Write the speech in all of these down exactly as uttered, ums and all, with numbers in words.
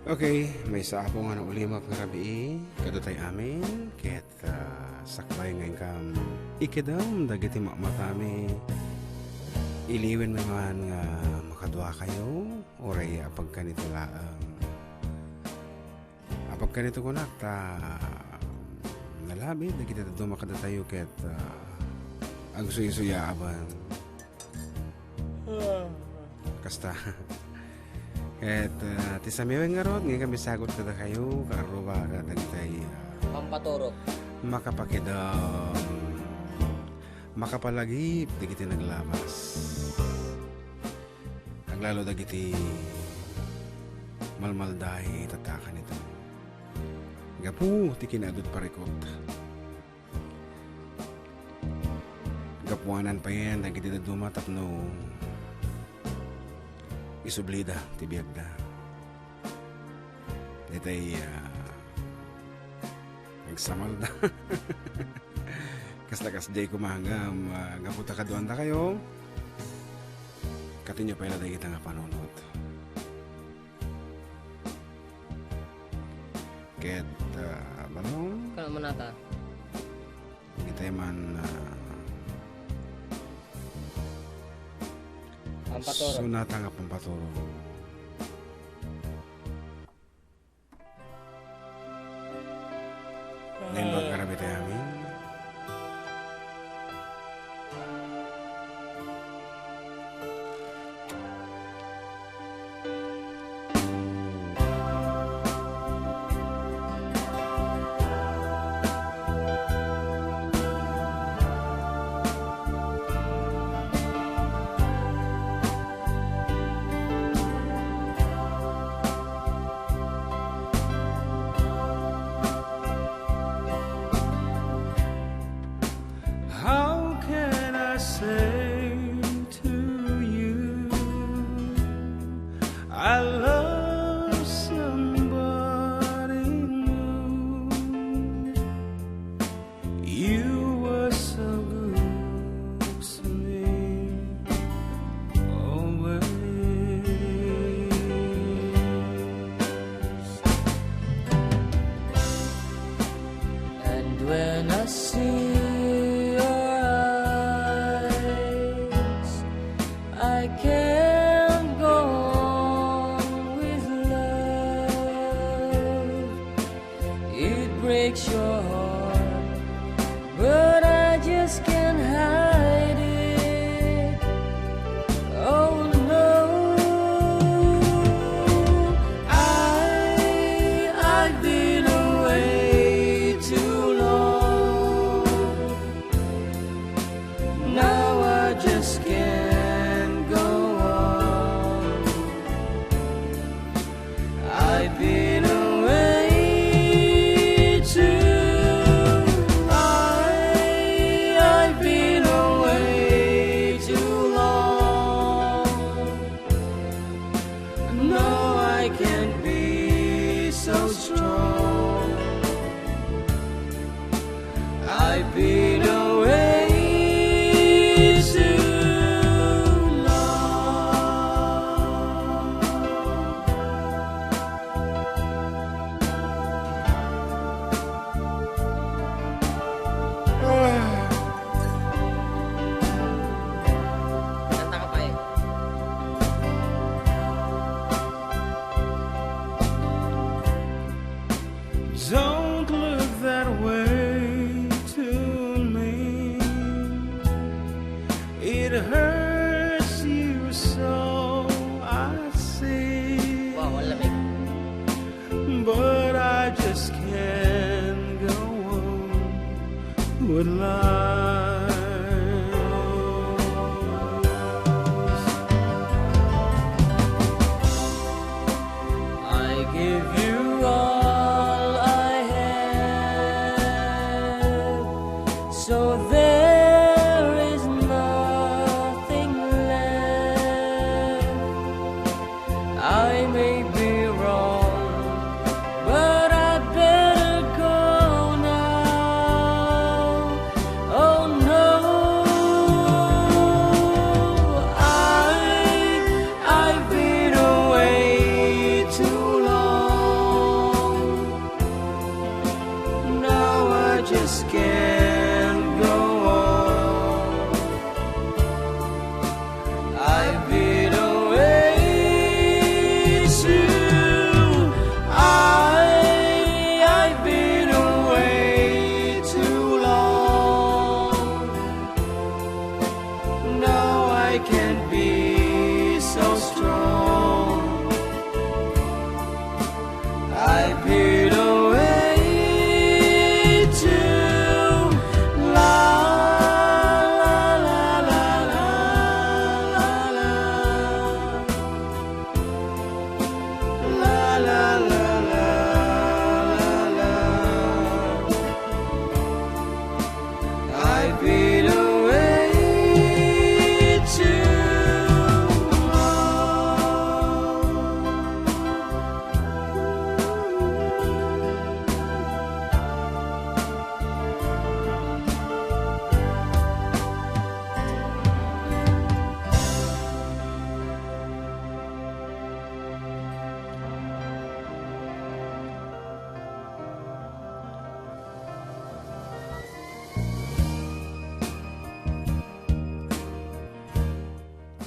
Okay, maysa a pungan a ulimek nga rabii kadatayo amin, ket, ah, sakbay nga inkam ikedem dagiti matmatami, iliwenmi man nga makaduakayo, uray apagkanito laeng. Apagkanito kunak ta nalabit dagiti dadduma kadatayo ket, ah, agsuysuyaben. Kasta. Ket, ah, ti samiwen ngarud, nga kami sagut kadakayo, kaarruba kadagitay, ah, Pampaturog. Makapakitam, makapalagip dagiti naglabas. Aglalo dagiti malmaldaay itattakan ito. Gapu ti kinaadut parikut. Gapuanan payen dagiti dadduma tapno isublida ti biagda. Daytay, ah, agsamalda. Kasla kasdiay koma nga, ah, gapu ta kaduandakayo. Katinyo pay la dagita nga panunot. Ket, ah, balong. Kano manata? Itay man, ah, Pampaturog. Sonata nga pampaturog. Naimbag nga rabii tayo amin. How can I say to you, I love somebody new? You were so good to me always. And when I see your eyes, I can't go on with love. It breaks your heart, but I just can't hide it. Oh no, I, I've been away too long. Now I just can't go on. I've been away too, I, I've been away too long. No, I can't be so strong. I've been away too long. Kanta ka pa eh. Don't look that way to me. It hurts you so, I see. Wow, ang lamig. But I just can't go on with life. I give you all I have, so there is nothing left. I may be wrong, but I better go now. Oh no, I, I've been away too long.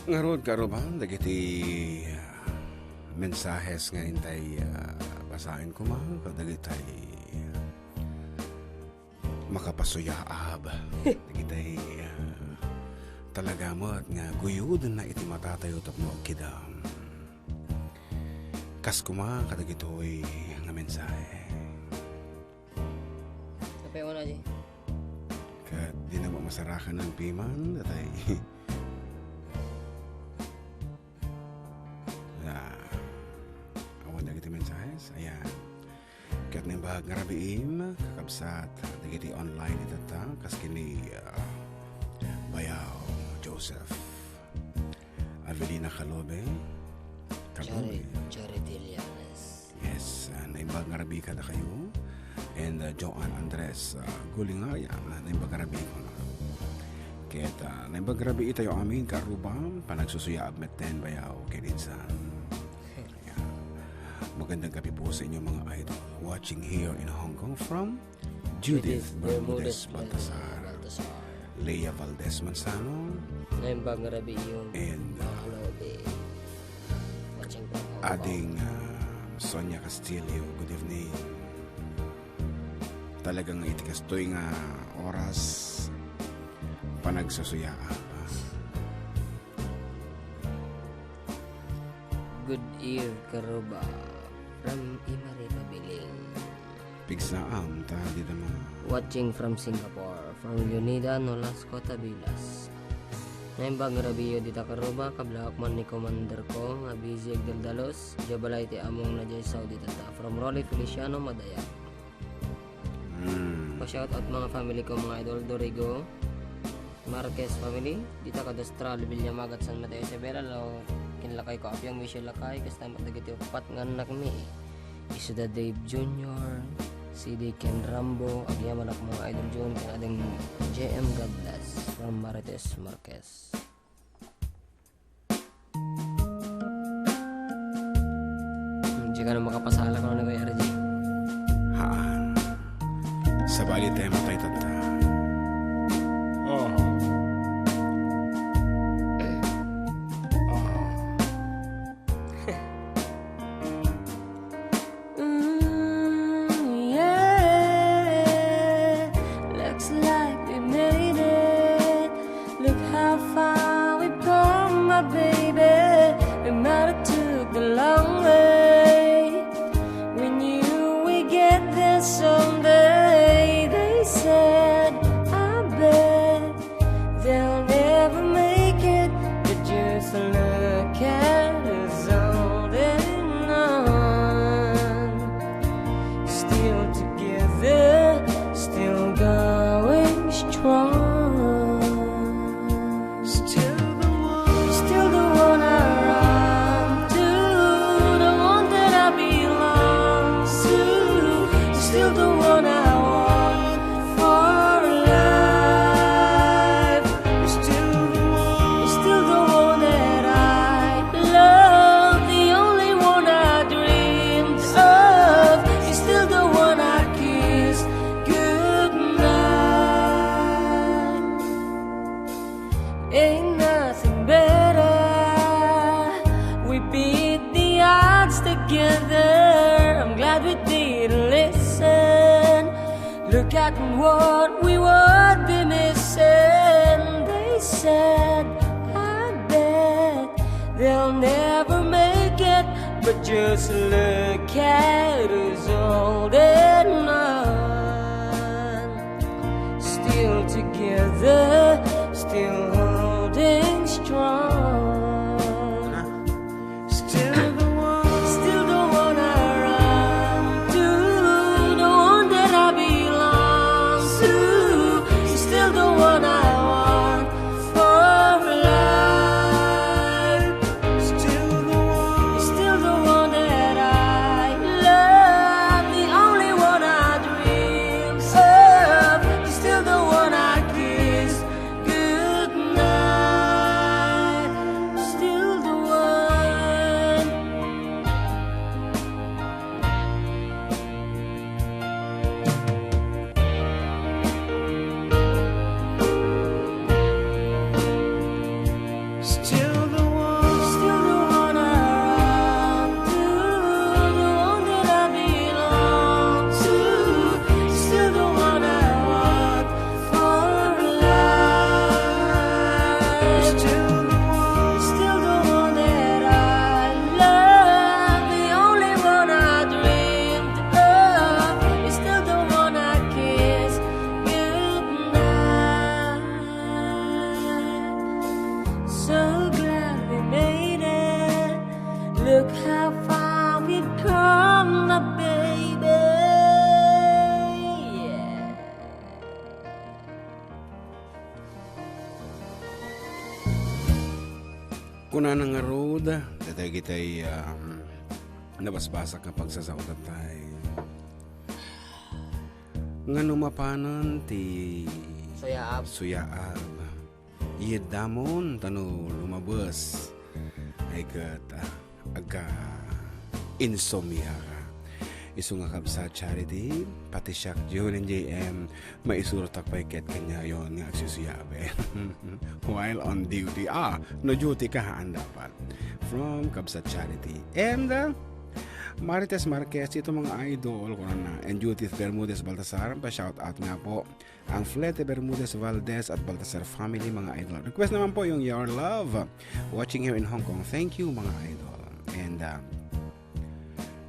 Ngarud, karuban, dagiti, ah, mensahes nga intay, ah, basaen koma, kadagitay, ah, makapasuyaab. Dagitay, ah, talaga met nga guyudenna iti matatayo tapno agkidam. Kas koma kadagitoy nga mensahe. Kape muna, Jay. Ket dina mamasarakan ng piman, datay. Ah, awan dagiti mensahes. Ayan. Ket naimbag nga rabiim, kakabsat, dagiti online itatta, kas ken ni, ah, Bayaw Joseph, Avelina Calobe, Calobe. Jared, Jared Ilianes. Yes, ah, naimbag nga rabii kadakayo. And, ah, Joan Andres, ah, Gulingayan, ah, naimbag nga rabii ko na. Ket, ah, naimbag nga rabii itayo amin, karuba, panagsusuyaab metten, Bayaw, ken insan. Ayan. Magandang gabi po sa inyo, mga idol. Watching here in Hong Kong from Judith Judith Bermudez Bermudez Baltasar. Baltasar. Lea Valdez Manzano. Naimbag nga rabii yung And, uh, mga kalobe. Watching from Hong Kong. Ading, uh, Sonia Castillo, good evening. Talagang iti kastoy nga oras, panagsusuyaab. Good ear, karuba. From Imari Pabiling. Pigsaam ta, di dama. Watching from Singapore, from Leonida, Nolasco, Tabilas. Naimbag nga rabiyo dita karuba, kablaok man ni commander ko, nga busy agdaldalos, diay balay ti among na diay Saudi tata. From Rolly Feliciano, Madaya. Hmm. Pa-shoutout mga family ko, mga idol, Dorigo, Marquez family, dita Cadastral, Villamagat, San Mateo, Isabela, lao, ken lakay ko, Apiang Michelle Lakay, kasta met dagiti uppat nga annakmi. Isuda Dave Junior, C D Ken Rambo, agyamanak mga idol Jun, ken ading J M Gadlas from Marites Marquez. Diay ka na makapasala kuno ni Kuya R J. Haan. Sabali tayo matay tanda. Oh. Oh. Mm, yeah, looks like we made it. Look how far we've come, my baby. We might have took the long way. We knew we get there someday. They said, I bet they'll never make it, but just look at us holding on. Still together, still going strong. Still the one, still the one I run to, the one that I belong to, still the one I want for life. Still the one, still the one that I love, the only one I dreamed of, still the one I kiss goodnight. Ain't nothing better. We beat the odds together. I'm glad we didn't listen. Look at what we would be missing. They said, I bet they'll never make it, but just look at us holding on. Still together, still holding strong. Still the one, still the one I run to, the one that I belong to, still the one I want for life. Still the one, still the one that I love, the only one I dream of, still the one I kiss Kunana ngarud, dagitay, um, nabasbasak nga pagsasaodatay. Ngano mapanen ti suyaab? Suyaab. Iyeddamon, ta no lumabes, ay ket, ah, agka insomnia ka. Isu nga kabsat Charity, pati siak, Jun and J M, maisurotak pay ket kaniayo nga agsusuyaben. While on duty. Ah, no duty ka, haan dapat. From kabsat Charity. And, uh, Marites Marquez, ito mga idol, kunana. And Judith Bermudez Baltasar, pa-shout out nga po. Ang Flete Bermudez Valdez at Baltasar family, mga idol. Request naman po yung Your Love. Watching here in Hong Kong. Thank you, mga idol. And, um,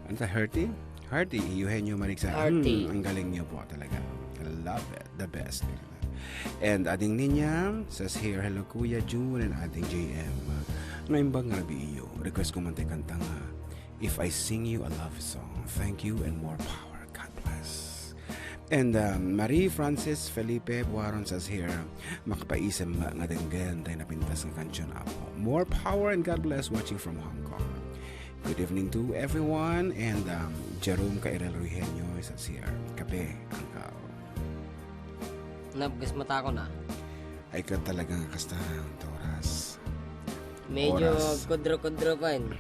ano ta, Hearty? Hearty, Eugenio Marigsa. Hearty. Hmm, ang galing niyo po talaga. I love it. The best. And Ading Ninya says here, "Hello, Kuya Jun and Ading J M. Ngaimbag nga rabii iyo. Request ko man ti kanta nga If I Sing You a Love Song. Thank you and more power. God bless." And, um, Marie Francis Felipe Buaron says here, "Makapaisem nga denggen tay napintas nga kansion, Apo. More power and God bless, watching from Hong Kong." Good evening to everyone. And, um, Jerome Cairel Ruihenyo says here, "Kape, Uncle." Nabgas mata ko na. Ay ka talaga nga kasta nga oras. Medyo oras. Kudro-kudro pa yun.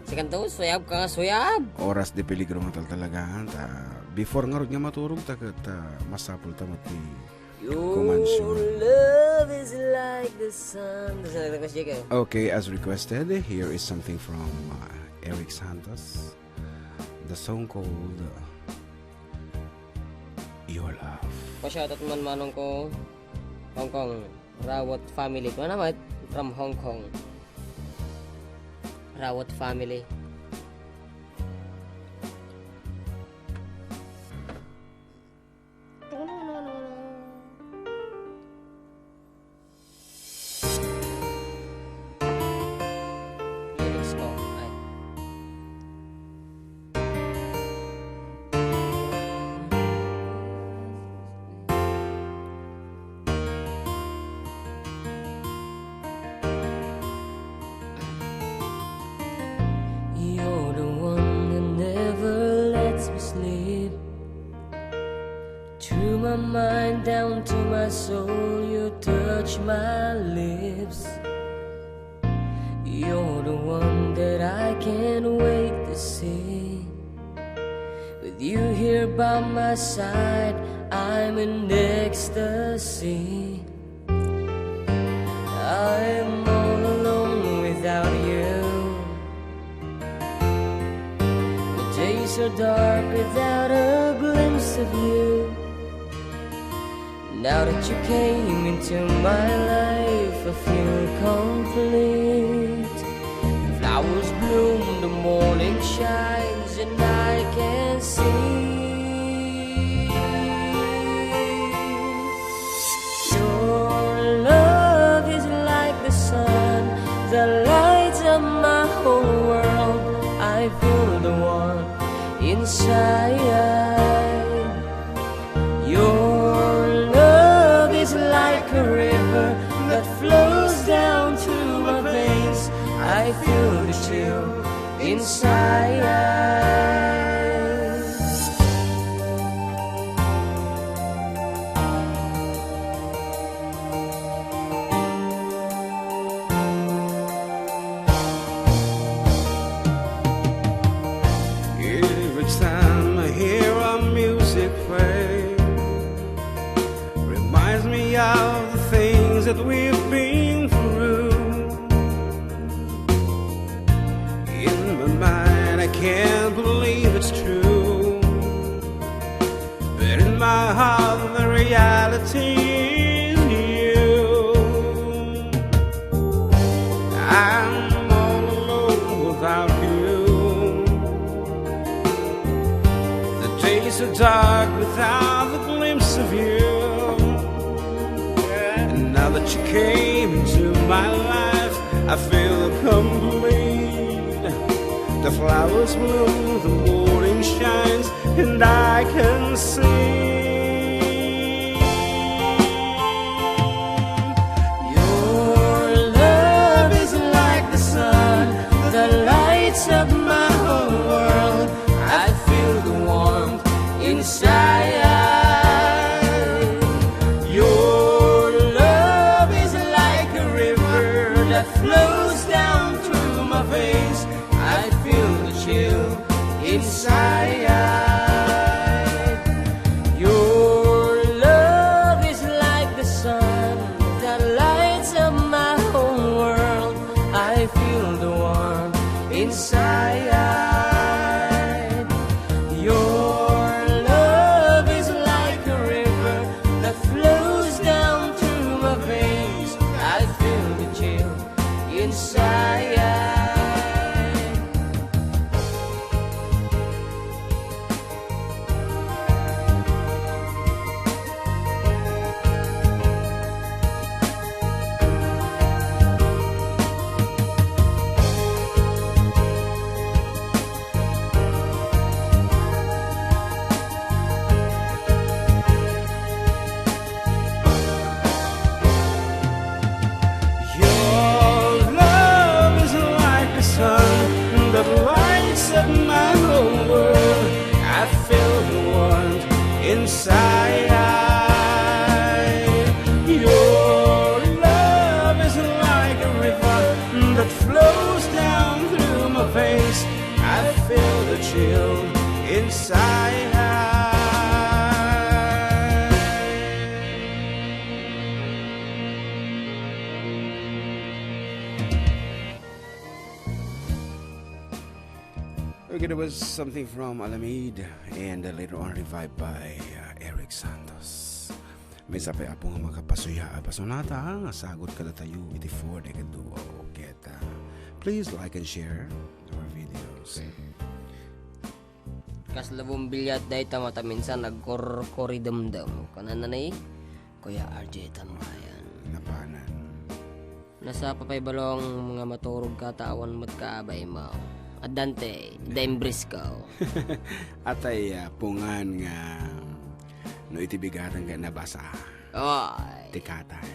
Sikan to, suyab ka nga, suyab! Oras de peligro nga tal talaga, ha? Ta, before ngarud nga maturog, ta, ta, masapul ta mati Your kumansyon. Love is like the sun. Basta nagtakas, Jake, eh. Okay, as requested, here is something from, uh, Eric Santos. The song called, uh, Your Love. Pa-shoutout man manong ko, Hong Kong, Rawat family. Kuna naman, from Hong Kong. Rawat family. Lyrics ko, ay. You're the one that never lets me sleep. Through my mind down to my soul, you touch my lips. You're the one that I can't wait to see. With you here by my side, I'm in ecstasy. I'm all alone without you. The days are dark without a glimpse of you. Now that you came into my life, I feel complete. Flowers bloom, the morning shines, and I can see. Your love is like the sun that lights up my whole world. I feel the warmth inside. Your love is like a river that flows down through my veins. I feel the chill inside. Every time I hear our music play, reminds me of the things that we've been through. In my mind, I can't believe it's true. But in my heart, the reality is you. I'm all alone without you. The days are dark without the glimpse of you. And now that you came into my life, I feel complete. The flowers bloom, the morning shines, and I can see. Your love is flows down through my veins. I feel the chill inside. Your love is like the sun that lights up my whole world. I feel the warmth inside. Your love is like a river that flows down through my veins. I feel the chill inside. Your love is like the sun that lights up my whole world. I feel the warmth inside. Your love is like a river that flows down through my veins. I feel the chill inside. Okay, that was something from Alamid and, uh, later on revived by, uh, Eric Santos. Maysa pay, Apo, nga makapasuya a pasunata, ha, nga sagut kadatayo iti four decade duo. Ket, uh, please like and share our videos. Kasla bombilya dayta, mataminsan nagkorkoridemdem. Kunana ni Kuya R J Tambayan. Napanan. Nasapa pay balong nga maturog ka ta awan met kaabay mo. Addante, Dembrisco. Atay, ah, pungan nga no iti bigatan nga nabasa. Oy. Ti katay.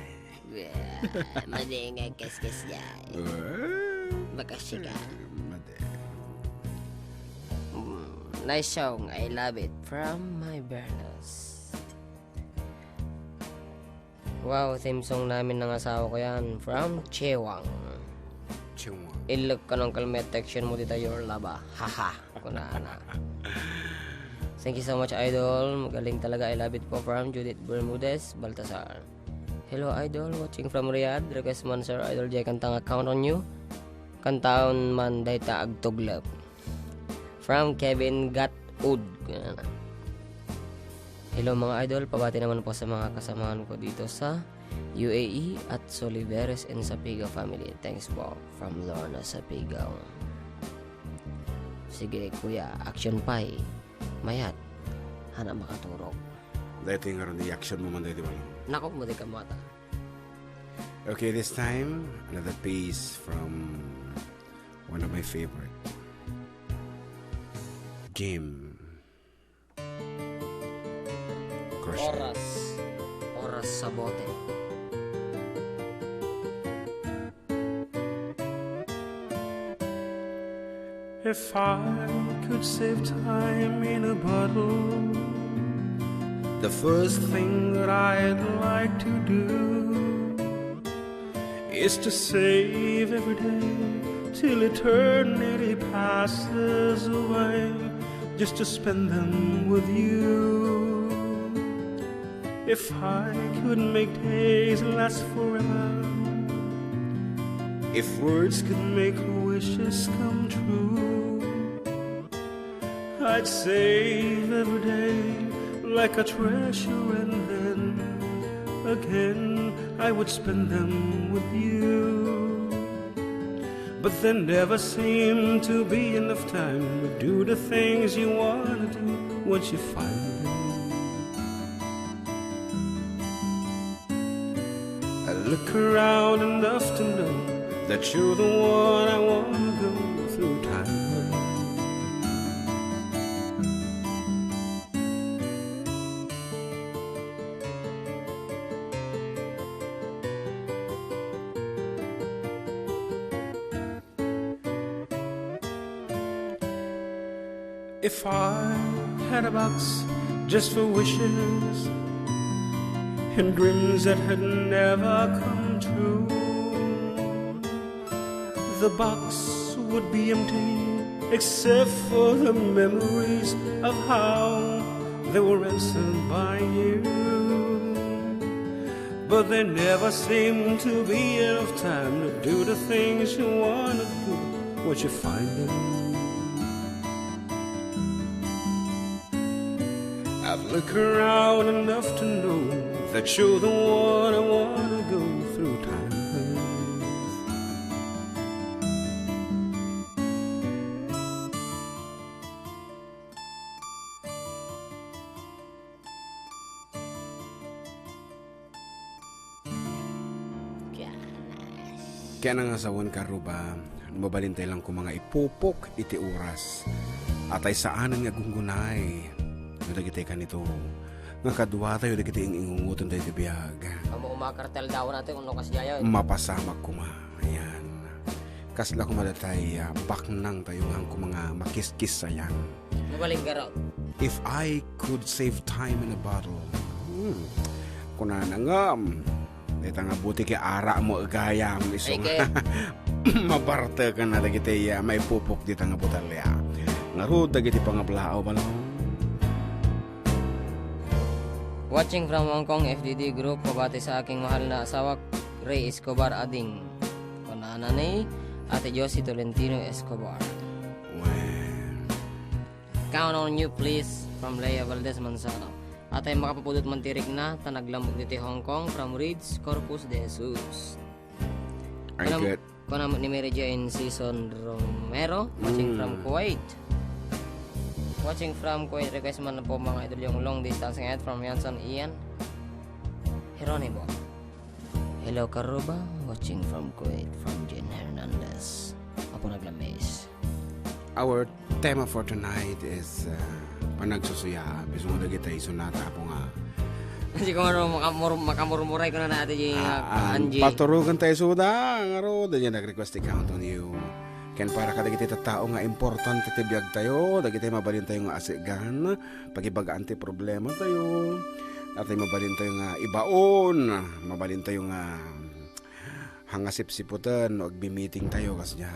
Yeah, madi nga keskes jay. Eh. Bakasika. Madi. Mm, nice song. I love it. From my Bernos. Wow, theme song namin ng asawa ko yan. From Chewang. Chewang. Ilek ka ng kalmet, text mo dita your love, ah. Haha. Kunana. Thank you so much, Idol. Magaling talaga. I love it po. From Judith Bermudez Baltasar. Hello, Idol. Watching from Riyadh. Request man, Sir Idol Jay, kanta nga Count on You. Kantaon man dayta agtuglep. From Kevin Gatwood. Hello, mga idol. Pabati naman po sa mga kasamahan ko dito sa U A E at Soliveres and Sapigaw family. Thanks po. From Lorna Sapigaw. Sige, kuya. Action pay. Mayat. Hana makaturog. Daytoy ngarud, i-action mo man daytoy, wala. Nako, madi ka mata. Okay, this time, another piece from one of my favorite. Game. Crush. Oras. Oras sa bote. If I could save time in a bottle, the first thing that I'd like to do is to save every day till eternity passes away, just to spend them with you. If I could make days last forever, if words could make wishes come true, I'd save every day like a treasure, and then again I would spend them with you. But there never seemed to be enough time to do the things you wanna do once you find them. I look around enough to know that you're the one I wanna go through time. If I had a box just for wishes and dreams that had never come true, The box would be empty except for the memories of how they were answered by you. But there never seemed to be enough time to do the things you want to do once you find them. I've looked around enough to know that you're the one I want to go through time with. Ken nga sawen, karuba, no mabalintay lang koma nga ipupok iti oras. Atay saanen nga gunggunay no dagiti kanito nga kaduatayo dagiti ing-ingungoten daytoy biag. Amo umakartel daw natin kung no kasdiay. Mapasamak koma. Ayan. Kasla koma datay, ah, baknang tayo nga koma nga makiskis ayan. Mabaling garot. If I could save time in a bottle. Hmm. Kunana nga, mm, dita nga buti kay ara mo gayam, isu nga mabartekan na dagiti, ah, maipupok dita nga botelya. Ngarud dagiti pangablaaw, balo. Watching from Hong Kong, F D D group, pabati sa aking mahal na asawa, Ray Escobar Ading. Kunana ni Ate Josie Tolentino Escobar. Well. Count on you, please, from Lea Valdez Manzano. Atay makapupudot man ti rikna, ta naglammog ditoy Hong Kong, from Reeds, Corpus de Jesus. I Kunam-, get kunam ni Mary Jane Season Romero, watching Mm. from Kuwait. Watching from Kuwait, request man po mga idol yung long distance ngayon from Yanson Ian Jeronimo. Hello, Karuba. Watching from Kuwait, from Jane Hernandez. Apo naglamis. Our tema for tonight is, uh, panagsusuya. Bisan mo dagiti isunata, apo nga. Kasi kung ano, makamur-, makamurmuray ko na natin yung, Ah, uh, Angie. Paturugan tayo suda. Ngaro, da niya nag-request ti Count on You. Ken para kadagiti tattao nga importante ti biag tayo, dagiti mabalin tayo nga asigan, pagibagaan ti problema tayo. Atay mabalin tayo nga ibaon, mabalin tayo nga hangasipsiputen no agbi-meeting tayo kasdiay.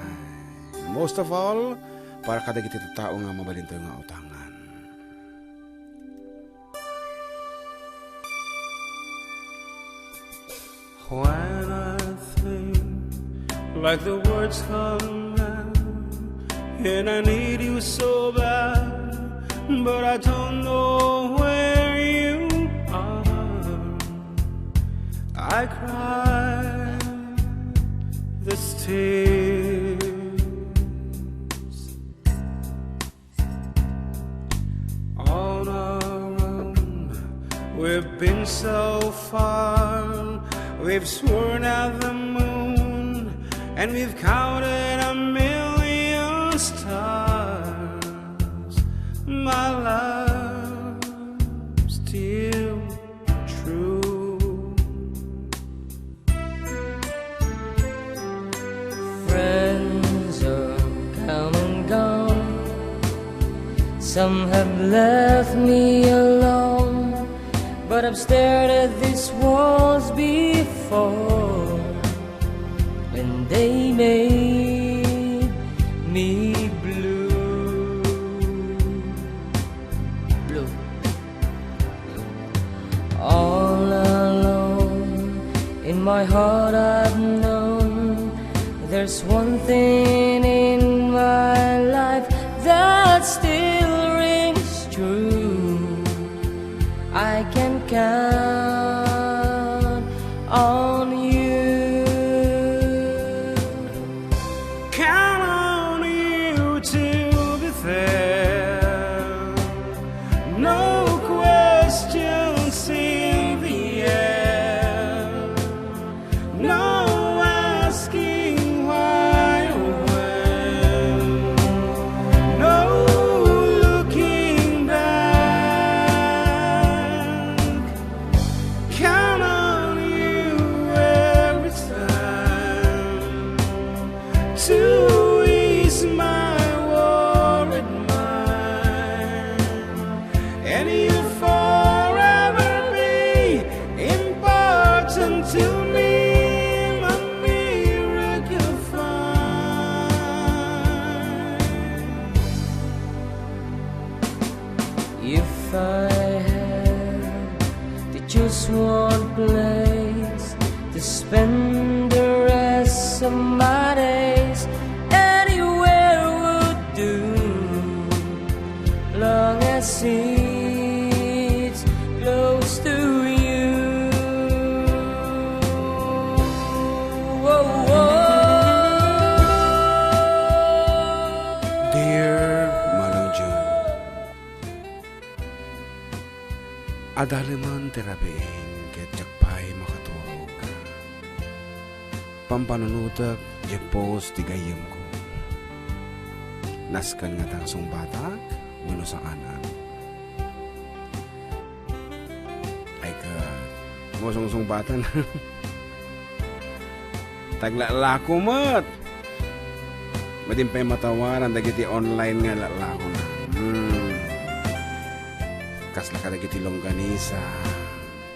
Most of all, para kadagiti tattao nga mabalin tayo nga utangan. When I think like the words come down, and I need you so bad, but I don't know where you are. I cry this tears on our own. We've been so far, we've sworn at the moon, and we've counted a million stars. My love, still true. Friends have come and gone. Some have left me alone, but I've stared at these walls before, and they made me blue. Blue. All alone in my heart I've known there's one thing in my life that still rings true. I can count on you. Count on you to be there. No questions in the air. No asking why or when. No looking back. Count on you every time to ease my worried mind. And you'll forever be important to me, my miracle fine. Dalemen ti rabiin ket diak pay makaturog. Pampanunotek diay post ti gayyemko. Nasken ngata nga sungbatak wenno saanen? Ay ket, no sungsungbatan, taglalako met. Madin pay matawaran dagiti online nga lalakona. Hmm. Kasla kadagiti longganisa,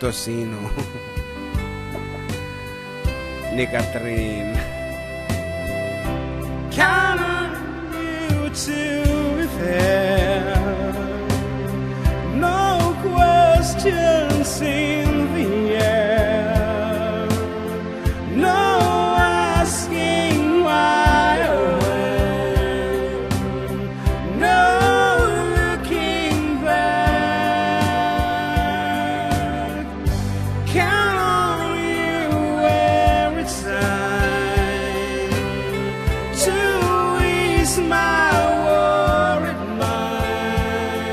tocino. Ni Catherine. Count on you to be fair. No questions in the air. No asking why or when. No looking back. Count on you every time to ease my worried mind.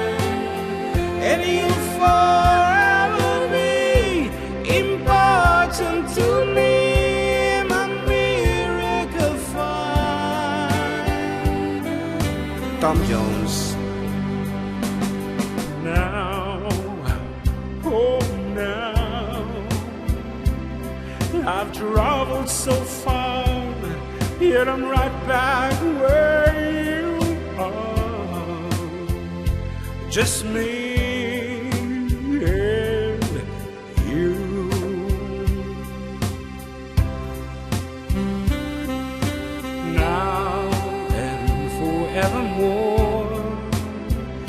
And you'll forever be important to me, my miracle find. Tom Jones. Now, oh, now, I've traveled so far, yet I'm right back where you are. Just me and you. Now and forevermore.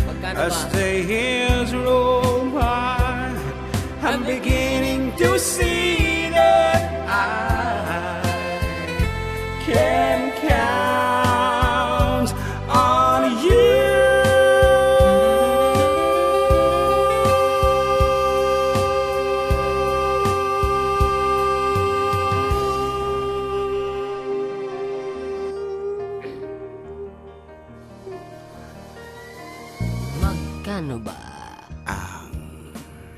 Magkano ba? As the years roll by, I'm beginning to see that I can count on you. Magkano ba? Ang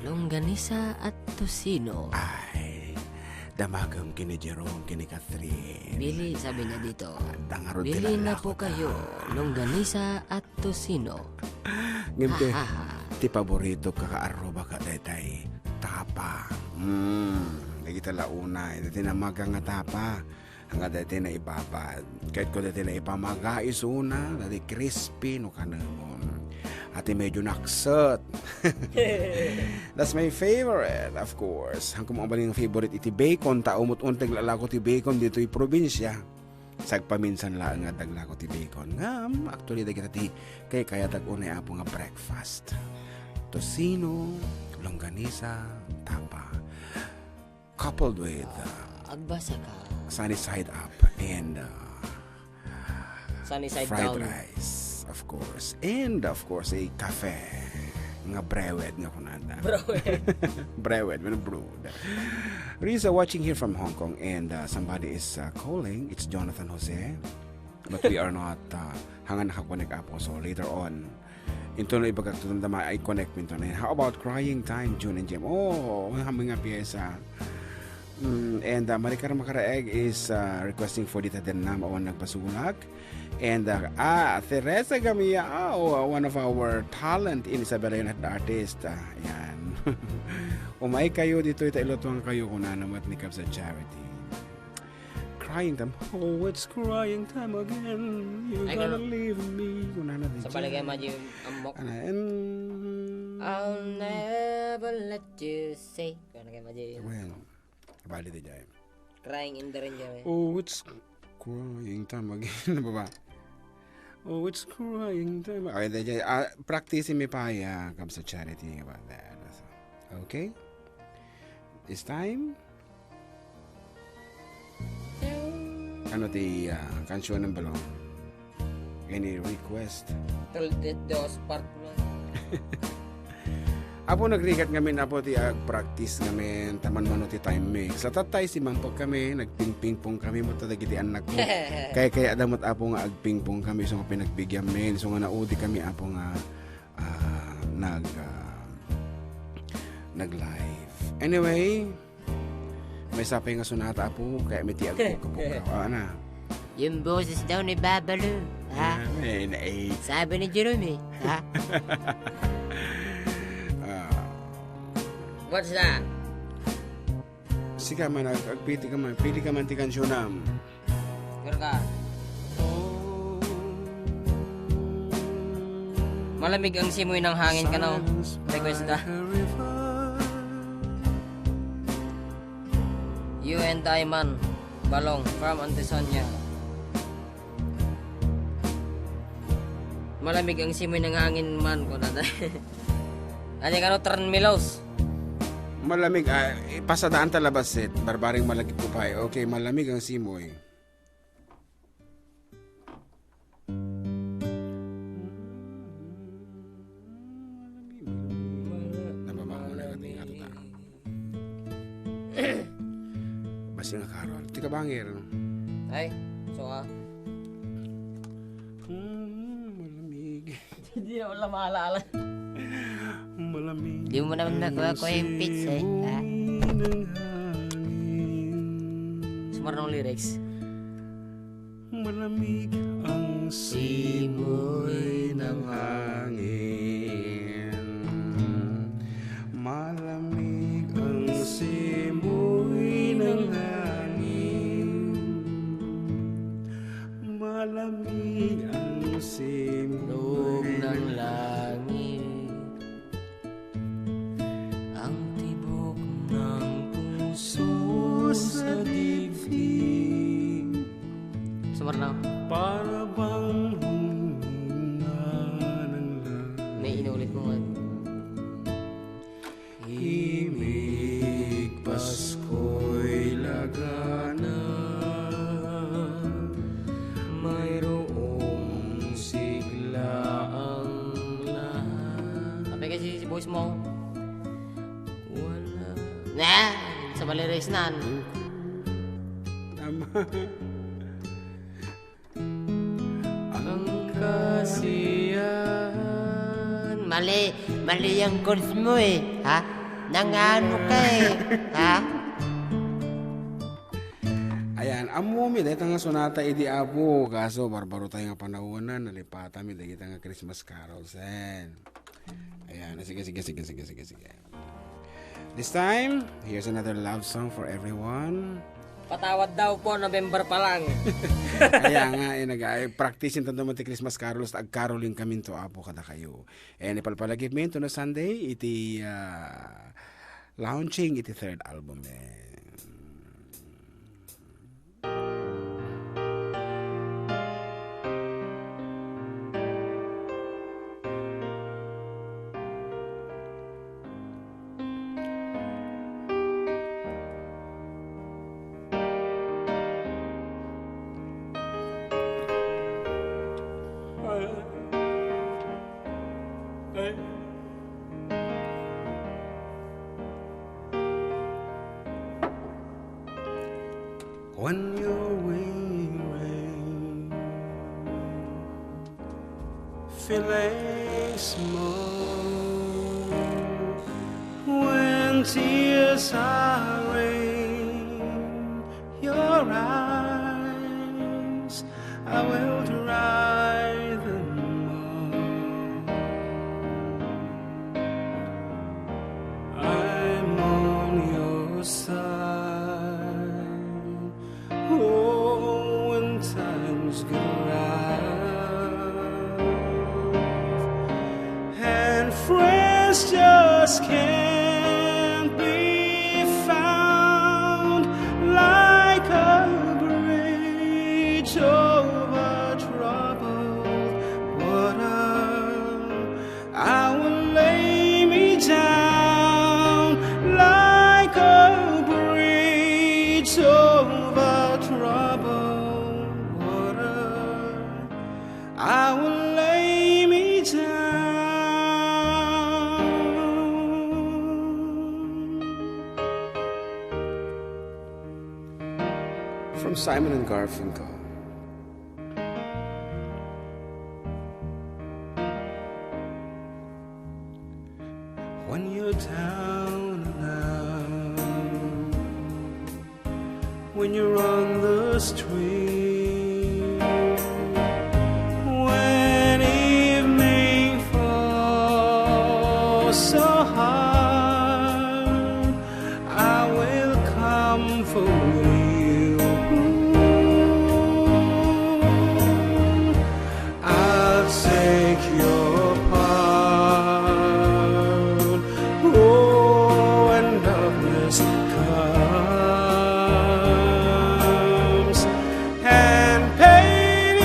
longganisa at tocino. Ay, damagem ken ni Jerome, ken ni Catherine. Bili, sabi niya dito. Dangarod ti lalako ta. Bili na po kayo, longganisa at tocino. Ngem ti, ha, ha, ha, ti paborito ka, kaarruba ka, daytay tapa. Mm, dagita la unay, dagiti namaga nga tapa. Nga daytay naibabad. Ket ko daytay naipamaga isuna, daytay crispy no kanamon. Ati medyo nakset. That's my favorite, of course. Ang kumang baling favorite iti bacon, ta umut-unteg lalako ti bacon ditoy probinsya. Sagpaminsan laeng nga daglako ti bacon. Ngam, actually, dagita ti kaykayatak unay, Apo, nga breakfast. Tocino, longganisa, tapa. Coupled with, uh, agbasa ka. Sunny side up and, uh, sunny side down. Fried rice, of course. And, of course, a cafe nga brewed nga kunada. Brewed. Brewed, when brewed. Risa watching here from Hong Kong, and, uh, somebody is, uh, calling. It's Jonathan Jose. But we are not, uh, hangan nakakonek, Apo. So, later on, into no ibagak to, damdama, I connect mi into na. How about Crying Time, June and Jem? Oh, kami nga piyesa. Mm, and, uh, Maricar Makaraeg is, uh, requesting for Dita Dennam, awan nagpasulak. And, uh, ah, Teresa Gamiao, uh, one of our talent in Isabela United Artist. Uh, yan. Umay kayo dito, ita ilutuan kayo kung ano mat ni Kabsat Charity. Crying time. Oh, it's crying time again. You gotta leave me. Kung ano din siya. Sa palagay mo, Jim, amok. Ano, and I'll never let you say. Kung ano kayo, Jim. Well, bali din dyan. Crying in the rain, Jim. Oh, it's crying time again. Ano ba ba? Oh, it's crying time. Ay, di, di, ah, practice mi pa ya, Kabsat Charity, about that. Okay? This time, ano ti, ah, kansion ng balon? Any request? Tel-, de-, dos part na. Apo, nagrigat ngamin, Apo, ti agpractice ngamin, taman mano ti time mix. Latatay, si Mampag kami, nagpingpingpong kami, mo ta dagiti anak ko. Kaya, kaya damot, Apo, nga agpingpong kami, so nga pinagbigyam min, so nga naudi kami, Apo, nga ah, nag, ah, Nag-live. Anyway, maysa pay nga sonata, Apo, kayatmi ti agpukapuk. Ah, ana. Yung boses daw ni Babalu, ha? Ah, may nai- Sabi ni Jerome, eh, ha? Ah. What's that? Sika man, ag-, agpili ka man. Pili ka man ti kansionam. Sure ka? Malamig ang simoy ng hangin ka, no? Request da. You and I man, Balong, from Antisonia. Malamig ang simoy ng hangin man, kunana. Ania kano, Tren Milos? Malamig, ah, ipasadaan ta labasit. Barbaring malagip ko pa, eh. Okay, malamig ang simoy. Nababa ko na yung ating ato ta. Basta nga Carol. Tika bangir. Ay, so, ah. Hmm, malamig. Hindi na wala maalala. Malamig. Di mo naman ang makuha-kuha yung pitch, eh, ha? Simoy ng hangin. Sumar ng lyrics. Malamig ang simoy ng hangin. Malamig ang simoy ng hangin. Malamig ang simoy ng langit. Ang tibok ng puso sa dibdib. Sumar na. Para bang humina ng langit. May inulit mo nga. Imig Pasko'y lagana, mayroong sigla ang lahat. Sabi kasi si boss mo. Wala. Na, sa maliris nan. Tama. Ang kasiyahan. Mali, mali ang chords mo eh, ha? Nangano ka eh, ha? Ayan, ammom, dayta nga sonata idi Apo, kaso barbaro tayo nga panawanan, nalipatami dagita nga Christmas carols. Ayan. Ayan, sige, sige, sige, sige, sige, sige. This time, here's another love song for everyone. Patawad daw po, November pa lang. Kaya nga, eh, nag-, ay, practice-en tanto man ti Christmas carols, agcaroling kaminto, Apo, kadakayo. Eh, ipalpalagipmi inton a Sunday, iti, ah, launching iti third album, eh. When you're weary, feeling small, when tears are in your eyes, I will dry them all. I'm on your side. Oh, when times get rough and friends just can't be found, like a bridge over troubled water, I will lay me down like a bridge over troubled water. I will lay me down. From Simon and Garfunkel. When you're down When you're on the street, when evening falls so hard, I will come for you. I'll take your part. Oh, when darkness comes and pain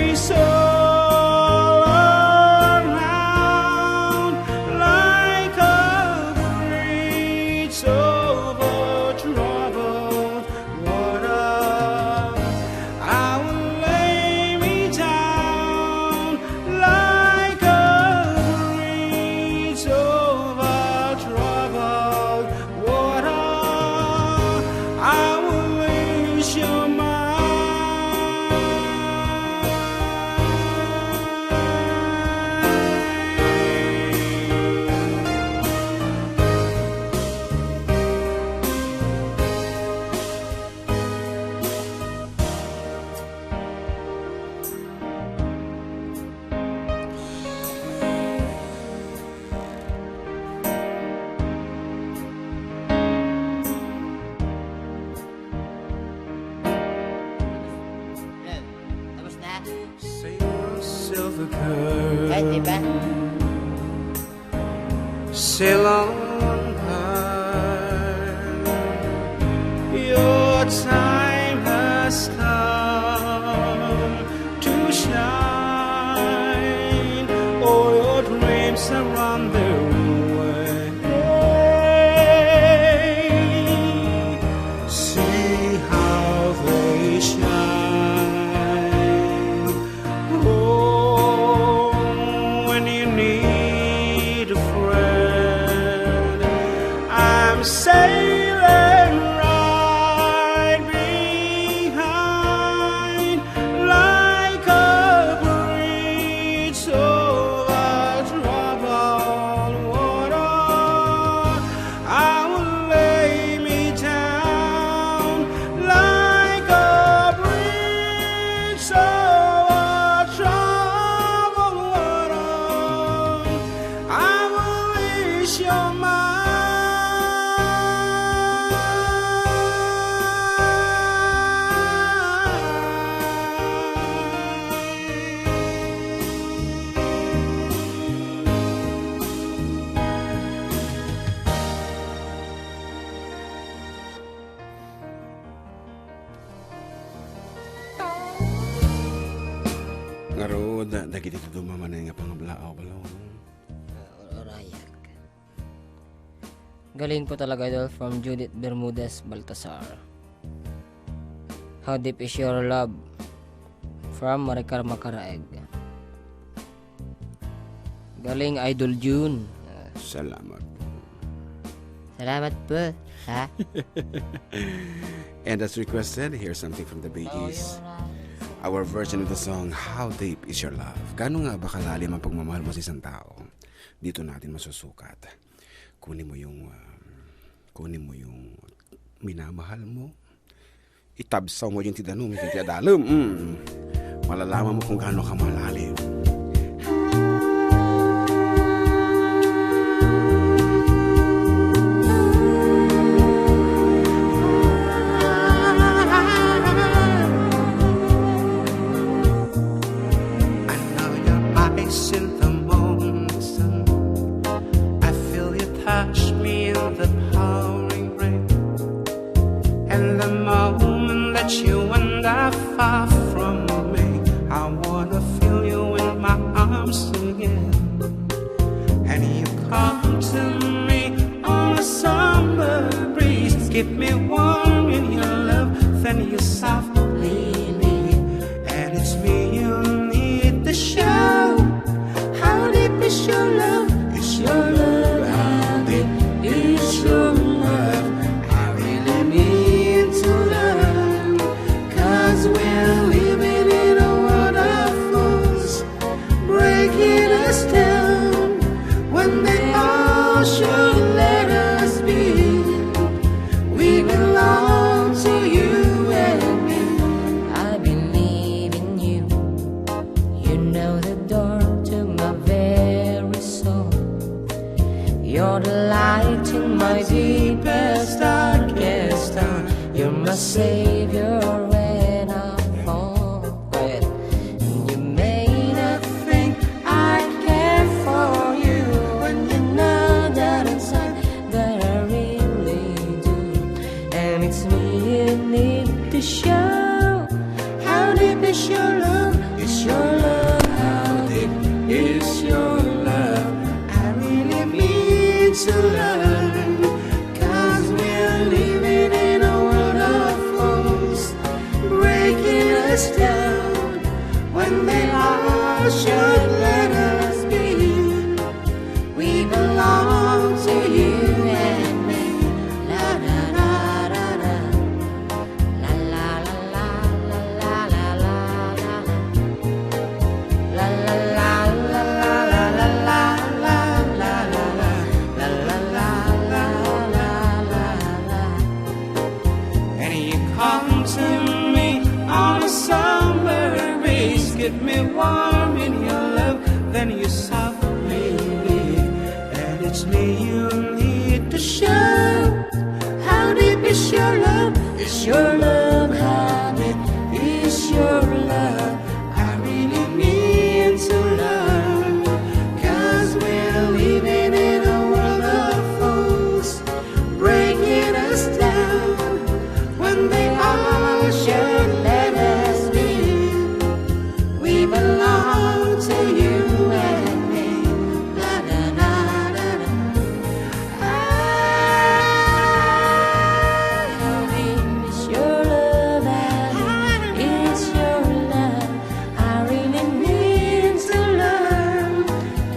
is all around, like a bridge over troubled water, I will lay me down like a bridge over troubled water. I will ease your mind. Hello. Tapos na? Sail on, silver girl. Ay, di ba? Sail on by. Your time has come to shine. All your dreams are on their way. See how they shine. Oh, when you need a friend, I'm sailing right behind, like a bridge over troubled water. I will lay me down like a bridge over troubled water. I will ease your mind. Ngarud, dagiti dadduma manen nga pangablaaw, balaw. Ah, urayak. Galing po talaga, Idol, from Judith Bermudez Baltasar. How Deep Is Your Love? From Maricar Macaraeg. Galing, Idol June. Salamat po. Salamat po, ha? And as requested, here's something from the Bee Gees. Our version of the song, How Deep Is Your Love? Gaano nga ba kalalim ang pagmamahal mo sa isang tao? Dito natin masusukat. Kunin mo yung, ah, kunin mo yung minamahal mo. Itabsaw mo yung ti danum, yung ti adalem. Mm. Malalaman mo kung gaano ka malalim. I know your eyes in the morning sun. I feel you touch me in the pouring rain. And the moment that you wander far from me, I wanna feel you in my arms again. And you come to me on a summer breeze. Keep me warm in your love, then you softly leave me. And it's me you need to show. How deep is your love? Is your love? How deep is your love? I really need to learn. 'Cause we're living in a world of fools, breaking us down. When they all should let us be, we belong to you My Savior, when I fall, you may not think I care for you, and you know that inside that I really do. And it's me you need to show. How deep is your love? Is your love? How deep is your love? I really mean to learn. 'Cause we're living in a world of fools, breaking us down. When they all should let us be, we belong to you and me. La, da, da, da, da. La, la, la, la, la, la, la, la, la, la. La, la, la, la, la, la, la, la, la, la. And you come to me on a summer breeze, keep me warm in your love, then you softly leave. And it's me you need to show. How deep is your love? Is your love? How deep is your love? I really need to learn. 'Cause we're living in a world of fools, breaking us down. When they all should let us be, we belong to you and me. La, da, da, da, da. Ah, how deep is your love, how deep is your love. I really need to learn,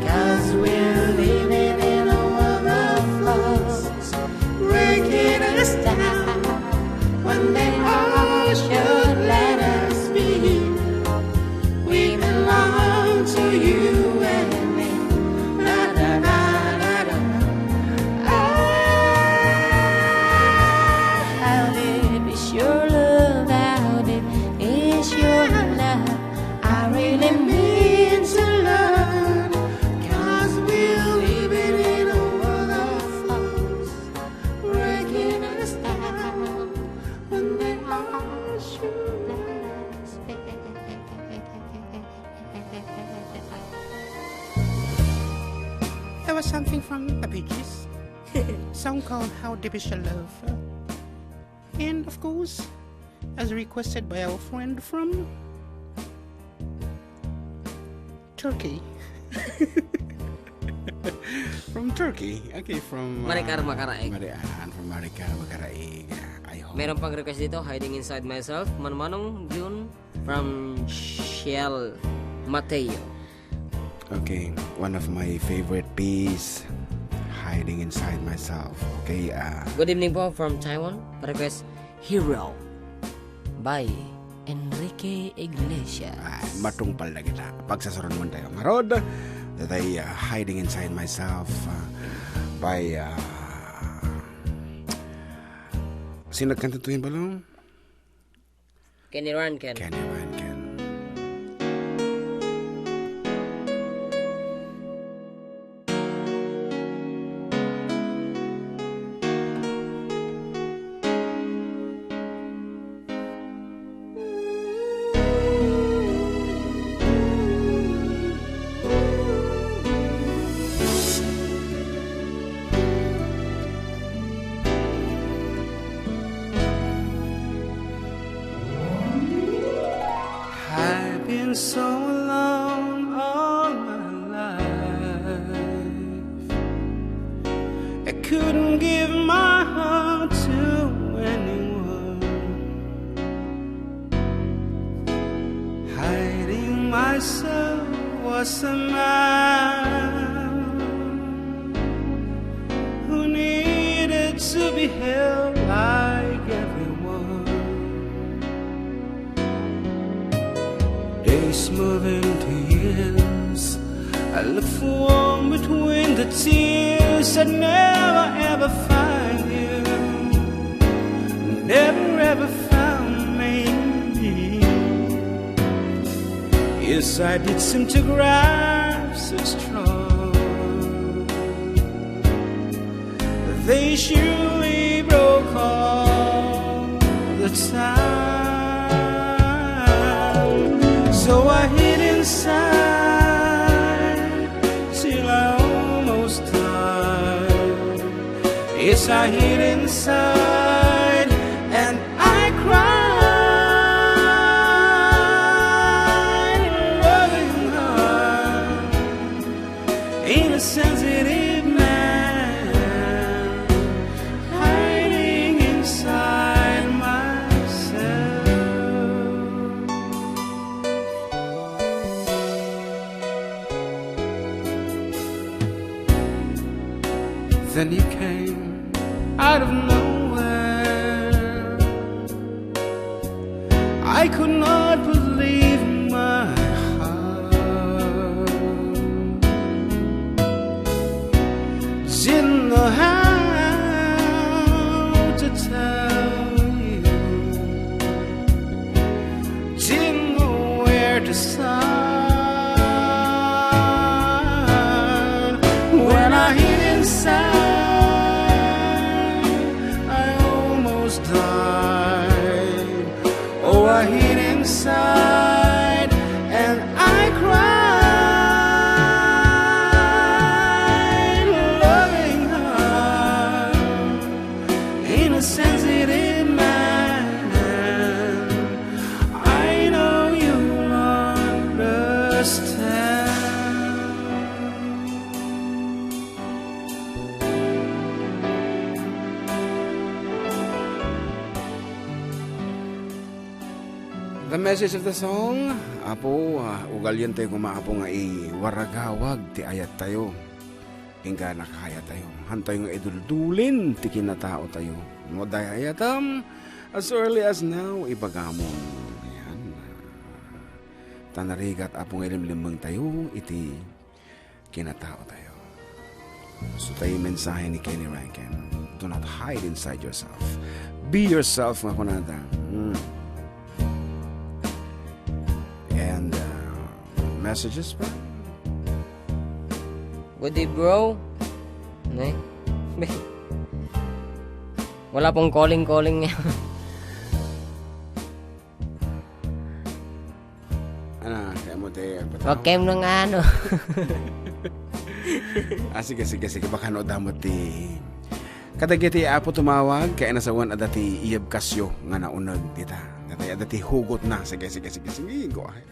'cause we're living in a world of fools, breaking us down. When they all should let us be, we belong to you and me. La, da, da, da, da. Ah, how deep is your love? How deep is your love? I really mean to learn, 'cause we're living in a world of fools, breaking us down. When they all should let us be. There was something from the Bee Gees, song called How Deep Is Your Love. And of course, as requested by our friend from Turkey. From Turkey? Okay, from, uh, Maricar Macaraig. Marian, from Maricar Macaraig. I hope. Meron pang request dito, Hiding Inside Myself, Manong Manong June from Shell Mateo. Okay, one of my favorite piece, Hiding Inside Myself. Okay, uh, Good evening po from Taiwan. Request Hero by Enrique Iglesias. Ah, matungpal na kita. Pagsasuron mo tayo. Ngarud, that I, uh, Hiding Inside Myself, uh, by, uh, sino nagkanta to yung balong? Kenny Rankin. Kenny Rankin. I've been so alone all my life. I couldn't give my heart to anyone. Hiding myself was a man who needed to be held like everyone. Days move into years. I look for warmth between the tears. I never ever find you. Never ever found me. Yes, I did seem to grasp so strong. They surely broke all the time. So I hid inside till I almost died. Yes, I hid inside and I cried, loving her in a sensitive man, hiding inside myself. Then you came out of nowhere. I could not believe my heart. Didn't know how to tell you. Didn't know where to start. When I hid inside, I almost died. Oh, I hid inside and I cried, loving her in a sensitive manner. I know you'll understand. The message of the song, Apo, ah, ugalientayo koma, Apo, nga iwaragawag ti ayattayo. Inka nakayatayo. Hantayo nga iduldulin ti kinataotayo. No adda ayatam, as early as now, ibagamon. Ayan. Ta narigat, Apo, nga ilimlimmengtayo iti kinataotayo. Gusto tayo mensahe ni Kenny Rankin. Do not hide inside yourself. Be yourself, nga kunada. Mm. And, uh, messages pa? Good day, bro. Ne? Wala pong calling-calling niya. Ana, kaya mo te, Wag kayong nang ano. Ah, sige, sige, sige. Baka no, damo ti kadagiti Apo tumawag, kaya nasawan adda ti iyebkasyo nga nauneg dita. Dati adda ti hugot na. Sige, sige, sige, sige. Go ahead.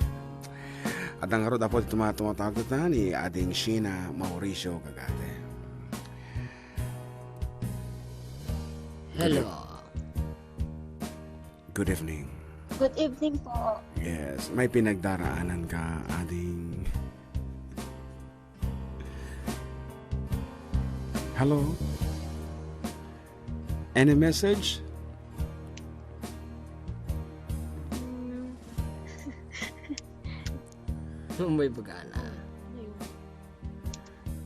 Adda ngarud, Apo, ti tuma-, tumatawag dita ni Ading Sheena Mauricio Gagate. Hello. Good evening. Good evening po. Yes, may pinagdaraanan ka, Ading? Hello? Any message? May bagana.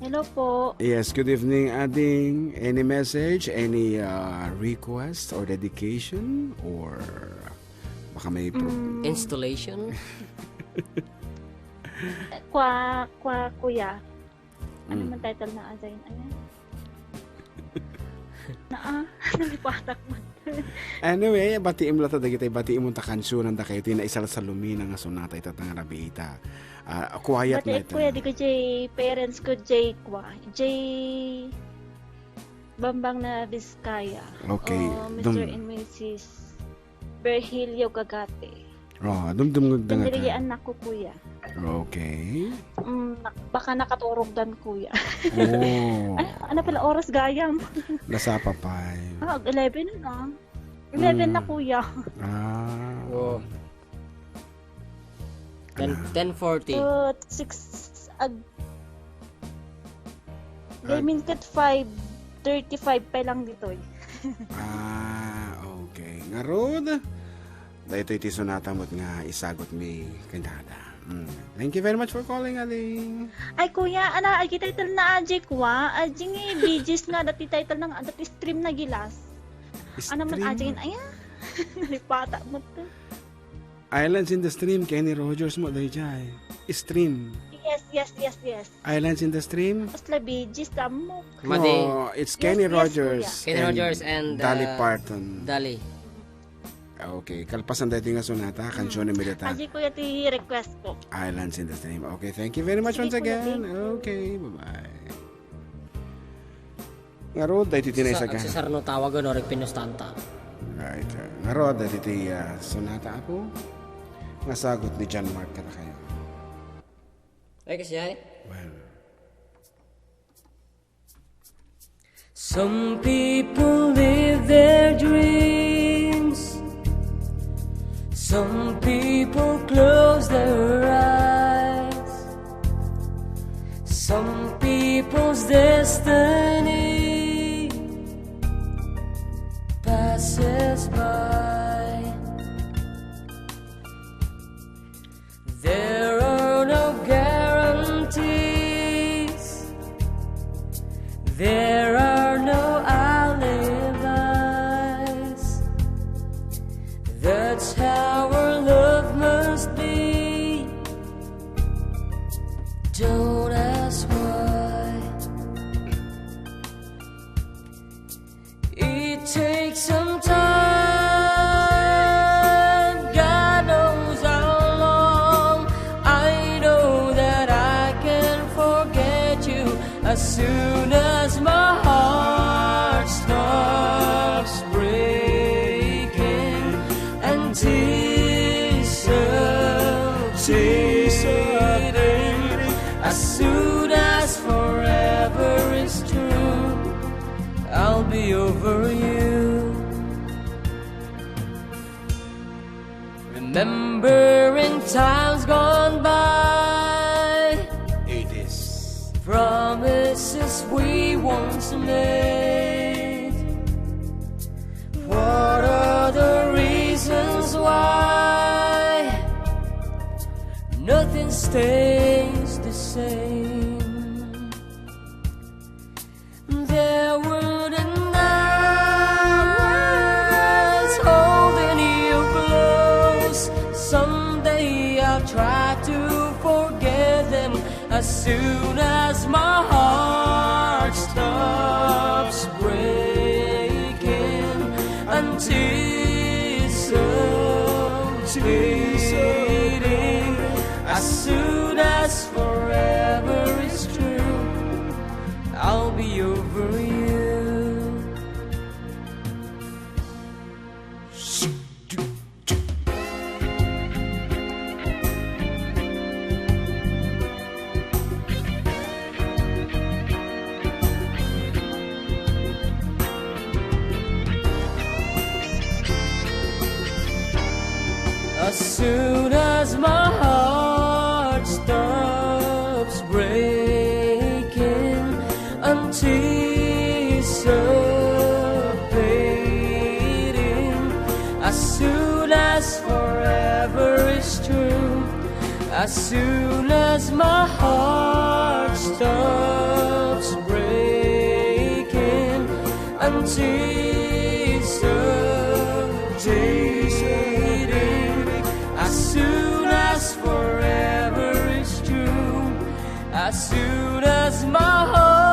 Hello po. Yes, good evening, Ading. Any message, any, uh, request or dedication, or baka may pro- Mm. Installation? Kwa, kwa, kuya. Ano Mm. man title na ajayin? Ano? Naa, nalipatak man. Anyway, batiim la ta dagiti batiim ta kansionan dakayo ti naisalsalumina nga sonata ita nga rabiita. Ah, quiet na Bati ita. Kuya, di ko jay parents ko, jay kwa, jay Bambang na Vizcaya. Okay. Oh, Mister Dum- and Missus Virgilio Gagate. Oh, dumdum nga Diri nga anak ko, kuya. Okay. Mm, nak-, baka nakaturog dan, kuya. Oh. Ay, ano pala oras gayam? Nasapa pa eh. Ah, eleven na. Eleven na, Mm. kuya. Ah. Oh. Ten, Ano? ten forty. Uh, six, ag-, Ah. Gaming kat five thirty-five pa lang ditoy. Ah, okay. Ngarud, daytoy ti sonata met nga isagut mi kenada. Mm. Thank you very much for calling, Ading. Ay, kuya, ana, agi title na aji kwa. Aji nga Bee Gees nga, dati title na nga, dati stream na gilas. Ana man Stream? Aji, ay, ah. Nalipata mo to. Islands in the Stream, Kenny Rogers mo, dayjay. Stream. Yes, yes, yes, yes. Islands in the Stream? Kasla Bee Gees, tamo. Madi. No, it's Yes, Kenny yes, Rogers kuya. Kenny and Rogers and, Dolly uh, Parton. Dolly. Okay, kalpasan daytoy nga sonata, kansiyon ni Milita. Aji, kuya, ti request ko. Islands in the Stream. Okay, thank you very much once again. Sige, kuya, thank you. Okay, bye-bye. Ngarud, daytoy ti naisagan. Agsasarno tawagen, no, ragpinustanta. Right. Ngarud, daytoy ti, ah, sonata, apo, nga sagut ni John Mark kadakayo. Ay, kasi ay? Well. Some people live their dreams. Some people close their eyes. Some people's destiny passes by. There are no guarantees. There are no alibis. That's how our love must be. Don't ask why. It takes some time, God knows how long. I know that I can forget you as soon as my heart stops breaking and dissociating. As soon as forever is through, I'll be over you. Remembering times gone by. It is. Promises we once made. What are the reasons why nothing stays the same? There were the nights holding you close. Someday I'll try to forget them as soon as my heart stops breaking and dissociating. As soon as forever is through, I'll be over you. As soon as my heart stops breaking, anticipating, as soon as forever is through, as soon as my heart stops breaking, anticipating, as soon as forever is through, as soon as my heart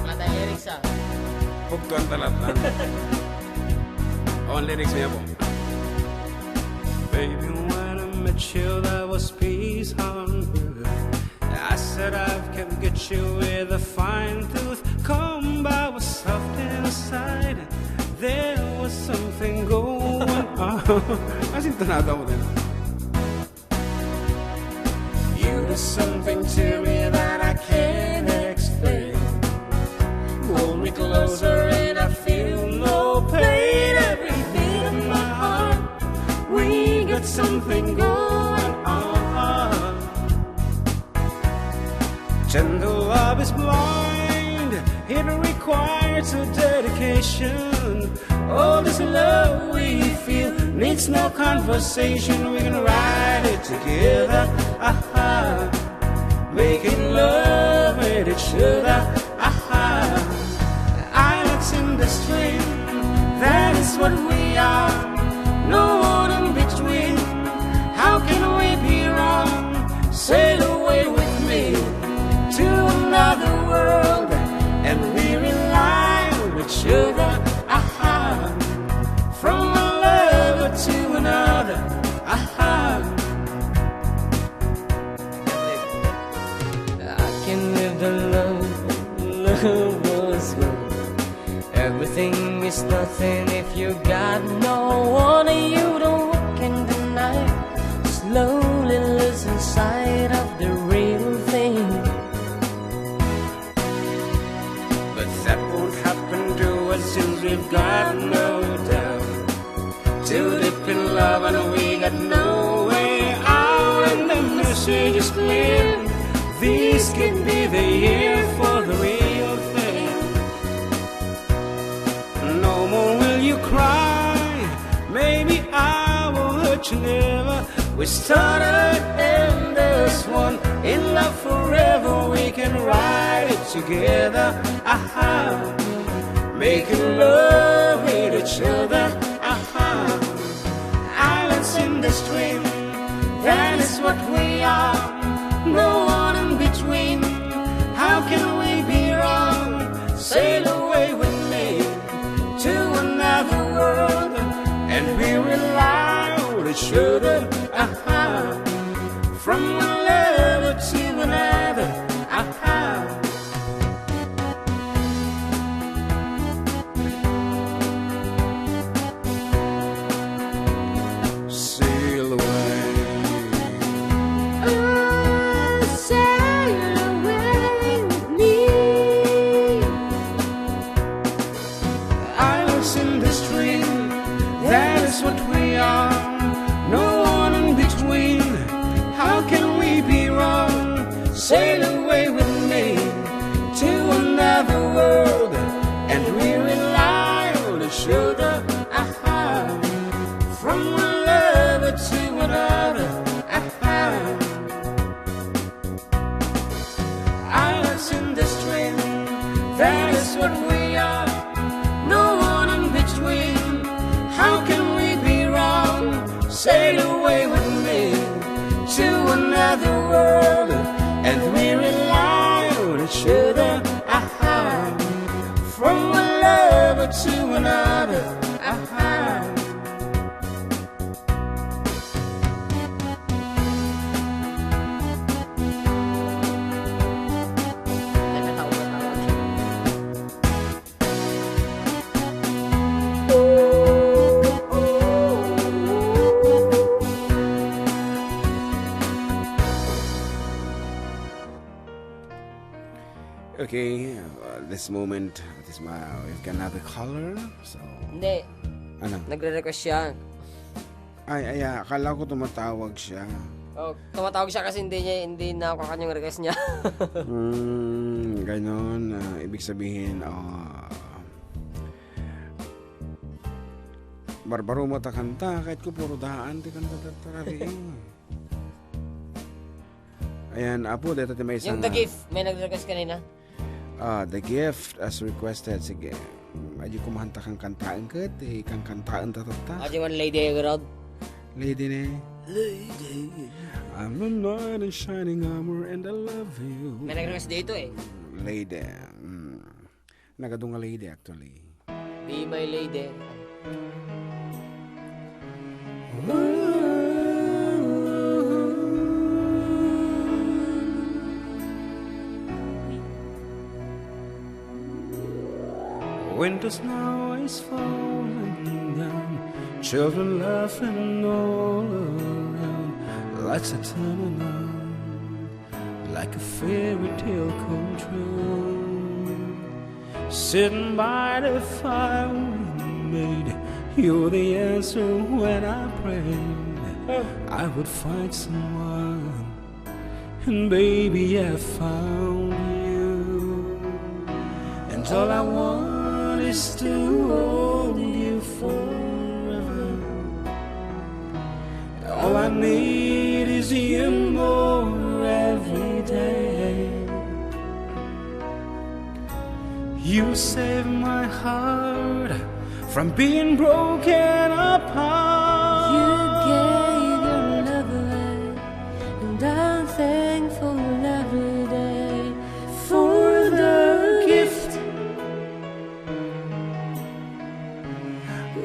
Wala tayong lyrics, ah. Pagkuhan talaga. Oh, ang lyrics niya po. Baby, when I met you, there was peace on earth. I said I can get you with a fine tooth comb. I was soft inside. There was something going on. As in, tanada mo din. You do something to me that I can't explain. Hold me closer and I feel no pain. Every beat of my heart, we got something going on. Gentle love is blind, it requires It's a dedication. All this love we feel needs no conversation. We can write it together. Aha. Making love with each other. Aha. Islands in the stream. That is what we are. No one in between. How can we be wrong? Sail away with me to another world, and we rely on each other. Aha. From one lover to another. Aha. I can live the love, love was good. Everything is nothing if you got no one. You don't walk in the night, slowly losing sight of the real thing. But that won't happen to us since we've got no doubt. Too deep in love and we got no way out, and the message is clear. This could be the year for the real thing. No more will you cry. Maybe I will hurt you never. We started in this one. In love forever, we can ride it together. Aha. Making love with each other. Aha. Islands in the stream. That is what we are. No one in between. How can we be wrong? Sail away with me to another world, and we rely on each other. Aha. From one lover to another. Aha. Sail away. Oh, sail away with me. Islands in the stream, that is what we are. No one in between. How can we be wrong? Sail away with me to another world, and we rely on each other. Aha. From one lover to another. Aha. Islands in the stream, that is what we are. No one in between. How can we be wrong? Sail away with me to another world, and we rely on each other. Aha. From one lover to another. Aha. Okay, uh, this moment, this, uh, we've got another caller, so... Hindi. Ano? Nagre-request siya. Ay, ay, ah, akala ko tumatawag siya. Oh, tumatawag siya kasi hindi niya, hindi na ako kanyang request niya. Hmm, ganon, ah, ibig sabihin, ah, barbaro mo ta kanta, kahit ko puro daan, ti kanta tattara rin. Ayan, apo, deta ti maysa nga. Yung The Gift, may nag-request kanina. Ah, The Gift as requested. Sige. Adi kumanta kang kantaen ket, eh, kang kantaen ta tatta. Adi man Lady Emerald. Lady ne. Lady. I'm a knight in shining armor and I love you. May nag-request dito eh. Lady. Mm. Nagadu nga lady, actually. Be my lady. Winter snow is falling down, children laughing all around, lights are turning on like a fairy tale come true. Sitting by the fire we made, you're the answer when I prayed I would find someone, and baby, I found you. And all I want is to hold you forever. All I need is you more every day. You save my heart from being broken apart. You gave your love away, and I'm thankful every day for the gift.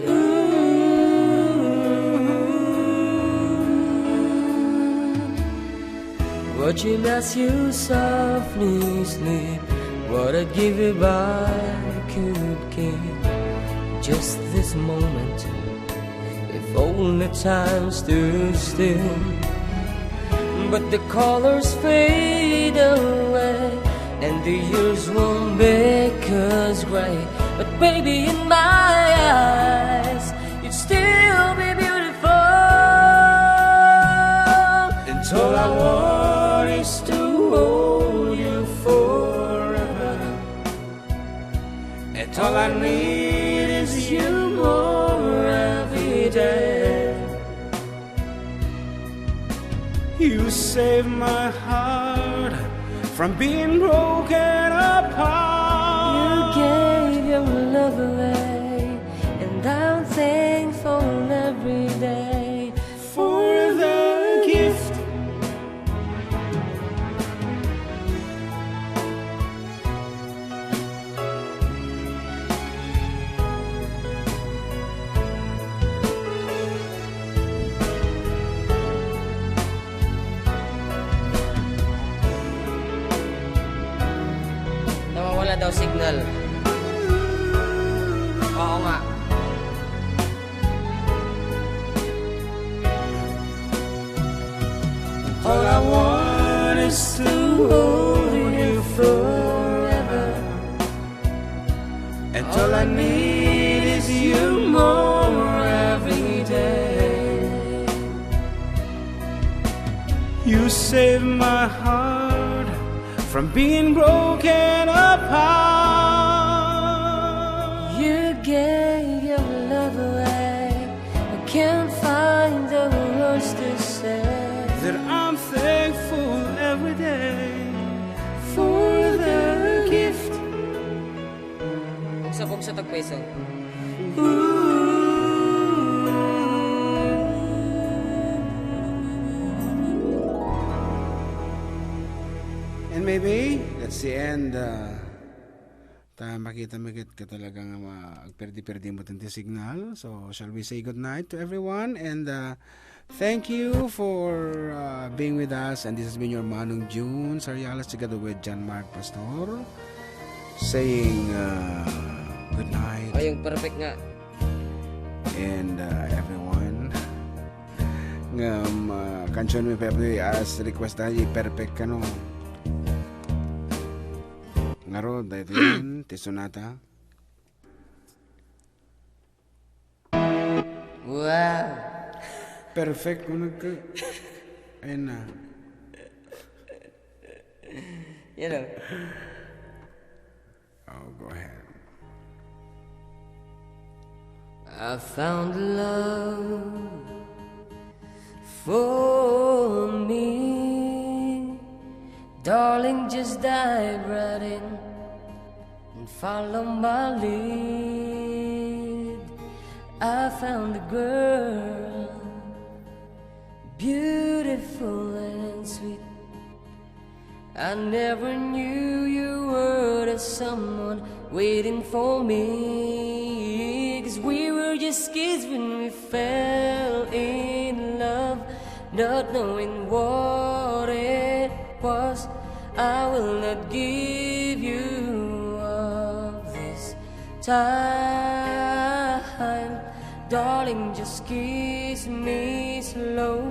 Ooh. Watching as you softly sleep, what I'd give if I could keep just this moment, if only time stood still. But the colors fade away, and the years won't make us gray. But baby, in my eyes, you'd still be beautiful. And all I want is to hold you forever. And all I need is you more every day. You save my heart from being broken apart. You gave your love away, and I'm thankful every day for the gift. Nawawala daw signal. Oo nga. All I want is to hold you forever. And all I need is you more every day. You save my heart from being broken apart. You gave your love away. I can't find the words to say that I'm thankful every day for the gift. Pugsa, pugsa, tagpeso. Ooh. And maybe that's the end, uh, Ta makita mi ket ka talaga nga ma-, agperdi-perdi met ti signal. So, shall we say good night to everyone? And, uh, thank you for, uh, being with us. And this has been your Manong June Sarialas together with John Mark Pastor saying, uh, good night. O, yung perfect nga. And, uh, everyone, ngem, uh, kansion mi, Pepe, as request tayo, perfect kano. Ngarud, daytoy ti sonata. Wow! Perfect mo nagka-, ayun na. You know. Oh, go ahead. I found love for me. Darling, just dive right in and follow my lead. I found a girl, beautiful and sweet. I never knew you were the someone waiting for me. 'Cause we were just kids when we fell in love, not knowing what it was. I will not give you up this time. Darling, just kiss me slow.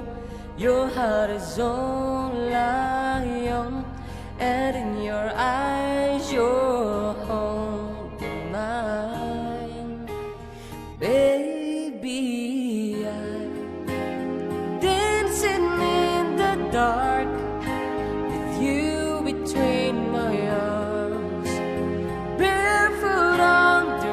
Your heart is all I own, and in your eyes, you're holding mine. Baby, I'm dancing in the dark with you between my arms, barefoot on the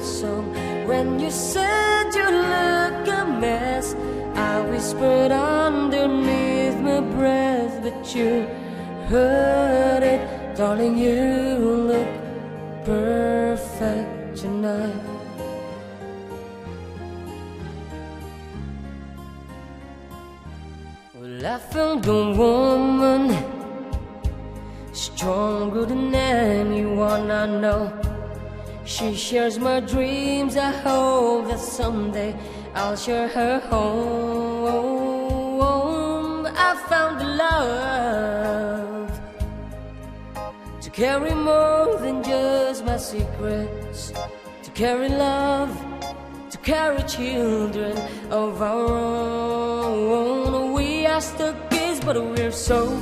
Song. When you said you look a mess, I whispered underneath my breath, but you heard it. Darling, you look perfect tonight. Well, I found a woman stronger than anyone I know. She shares my dreams. I hope that someday I'll share her home. I found a love to carry more than just my secrets, to carry love, to carry children of our own. We are stuck kids, but we're so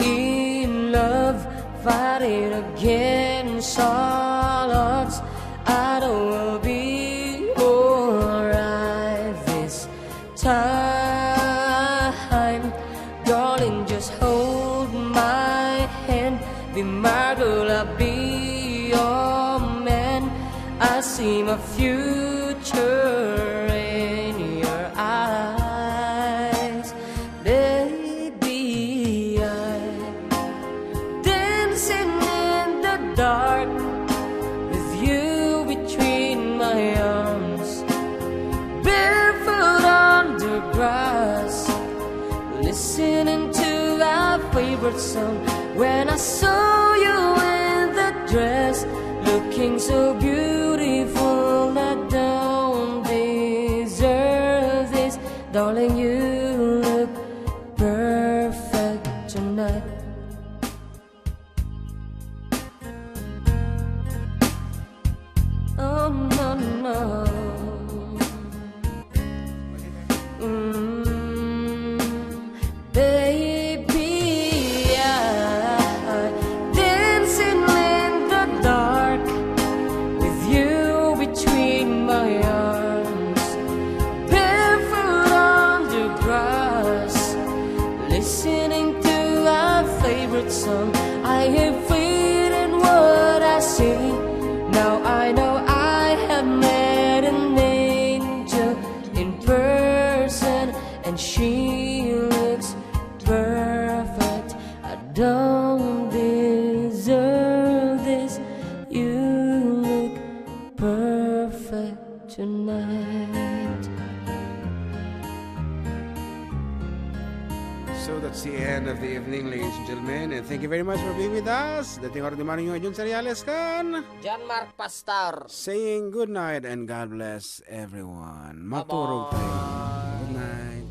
in love, fighting against all odds. I know we'll be alright this time. Darling, just hold my hand. Be my girl, I'll be your man. I see my future in your eyes, baby. I dancing in the dark with you between my arms, barefoot on the grass, listening to our favorite song. When I saw you in that dress, looking so beautiful, I don't deserve this. Darling, you look perfect tonight. Oh, no, no. Mm, baby, I dancing in the dark with you between my arms, barefoot on the grass, listening to our favorite song. I have faith in what I see. Now I know I have met an angel in person, and she looks perfect. I don't deserve this. You look perfect tonight. So that's the end of the evening, ladies and gentlemen, and thank you very much for being with us. Dating oras di Marinyo Jun Seriales kan John Mark Pastor. Saying good night and God bless everyone. Maturog tayo. Good night.